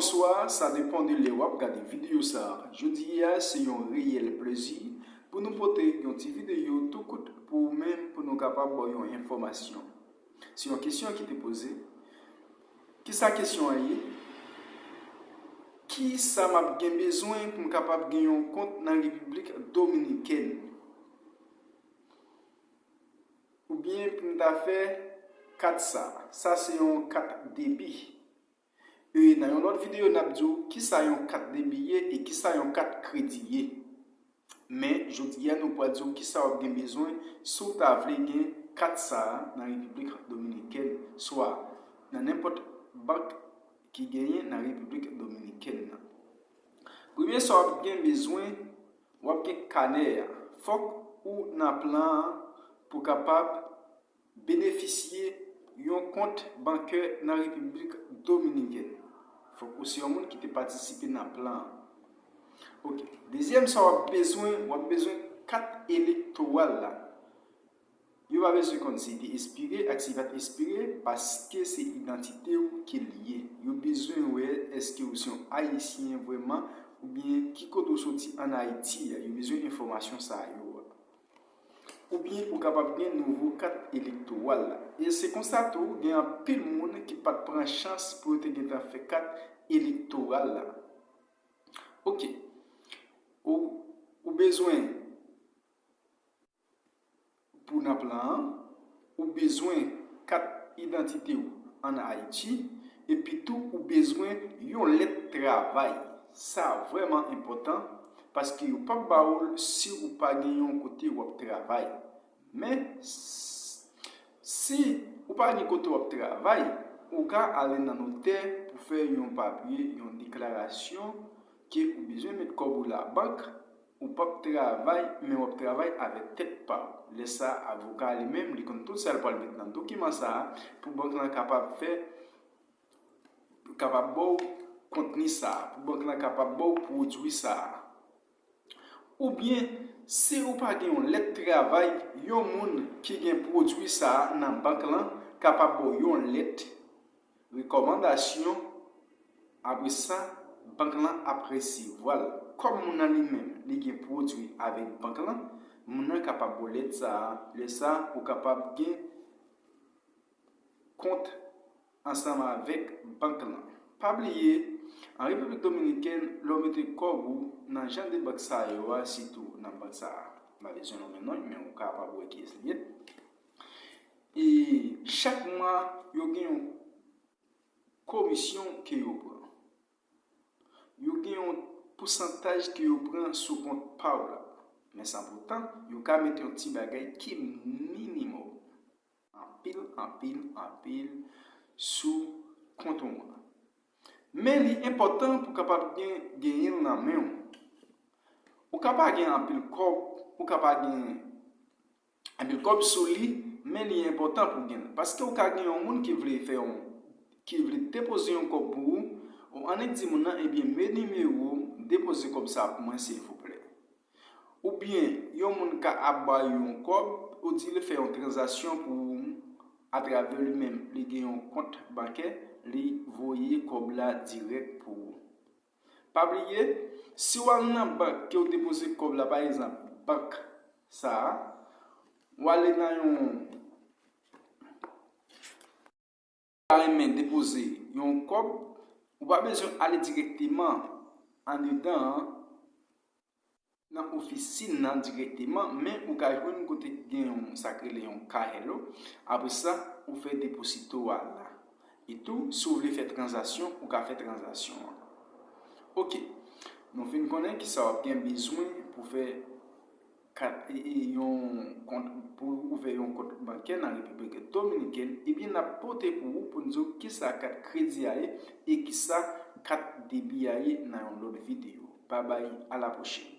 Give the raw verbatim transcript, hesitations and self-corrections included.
Bonswa, sa depann de lè w ap gade videyo sa a. Jodi a, se yon reyèl plezi pou nou pote yon ti videyo tou kout pou ou menm, pou nou kapab ba w yon enfòmasyon. Se yon kesyon ki te poze. Kisa kesyon an ye? Kisa m ap gen bezwen pou m kapab gen yon kont nan Repiblik Dominikèn? Oubyen pou m ta fè kat sa. Sa se yon kat debi. E nan yon lòt videyo, n ap di w kisa yon kat debi ye e kisa yon kat kredi ye. Men, jodi a, nou pral di w kisa w ap gen bezwen si w ta vle gen kat sa a nan Repiblik Dominikèn, swa nan nenpòt bank ki genyen nan Repiblik Dominikèn nan. Premye sa w ap gen bezwen, w ap gen kanè a. Fòk ou nan plan an pou kapab benefisye yon kont bankè nan Repiblik Dominikèn. Fòk ou se yon moun ki te patisipe nan plan an. Ok. Dezyèm sa w ap bezwen, w ap bezwen kat elektoral la. Yo pa bezwen konn si li te espire ak si li pa t espire, paske se idantite w ke l ye. Yo bezwen wè èske ou se yon Ayisyen vrèman, oubyen ki kote ou soti ann Ayiti a. Yo bezwen enfòmasyon sa yo a. Oubyen ou kapab gen nouvo kat elektoral la. E se konsa tou, gen anpil moun ki pa t pran chans pou yo te gentan fè kat elektoral la. Ok. Ou, ou bezwen, pou nan plan an, ou bezwen kat idantite w ann Ayiti, epi tou ou bezwen yon lèt travay. Sa vrèman enpòtan, paske yo p ap ba ou l si ou pa gen yon kote w ap travay. Men, s-, si ou pa gen kote w ap travay, ou ka ale nan notè pou fè yon papye, yon deklarasyon ke ou bezwen met kòb ou labank, ou p ap travay, men w ap travay avèk tèt pa w. Lè sa a, avoka a li menm, li konn tout sa l pral met nan dokiman sa a, pou bank lan kapab fè, kapab ba w kontni sa a, pou bank lan kapab ba w pwodui sa a. Oubyen, si ou pa gen yon lèt travay, yon moun ki gen pwodui sa a nan bank lan kapab ba w yon lèt rekòmandasyon. Apre sa, bank lan ap resevwa l. Kòm moun nan li menm, li gen pwodui avèk bank lan, moun nan kapab ba w lèt sa a. Lè sa a, ou kapab gen kont ansanm avèk bank lan. Pa bliye, an Repiblik Dominikèn, lè w mete kòb ou nan jan de bank sa yo a, sitou nan bank sa a, m pa bezwen nonmen non, men ou kapab wè kiyès li ye. E chak mwa, yo gen yon komisyon ke yo pran. Yo gen yon pousantaj ke yo pran sou kont pa w la. Men san poutan, yo ka mete yon ti bagay ki minimòm. Anpil, anpil, anpil sou kont ou an. Men li enpòtan pou w kapab gen, genyen l nan men w. Ou ka pa gen anpil kòb, ou ka pa gen anpil kòb sou li, men li enpòtan pou w gen l. Paske ou ka gen yon moun ki vle fè yon, ki vle depoze yon kòb pou ou, ou annik di moun nan, ebyen, men nimewo w, depoze kòb sa pou mwen, silvouplè. Oubyen, yon moun ka ap ba ou yon kòb, ou di l fè yon tranzaksyon pou ou atravè li menm. Li gen yon kont bankè, li voye kòb la dirèk pou ou. Pa bliye, si w al nan bank ke w depoze kòb la, pa egzanp, bank sa a, w ale nan yon, ta renmen depoze yon kòb, ou pa bezwen ale dirèkteman andedan an, nan ofisin nan dirèkteman, men ou ka jwenn kote ki gen yon, sa k rele yon Kahello. Apre sa, ou fè deposito a la. E tou, si w vle fè tranzaksyon, ou ka fè tranzaksyon an. Ok. Nou fin konnen kisa w ap gen bezwen pou fè kat, e, e, yon kont, pou ouvè yon kont bankè nan Repiblik Dominikèn, ebyen, n ap pote pou ou, pou n di w kisa kat kredi a ye e kisa kat debi a ye nan yon lòt videyo. Babay, a la pwochèn.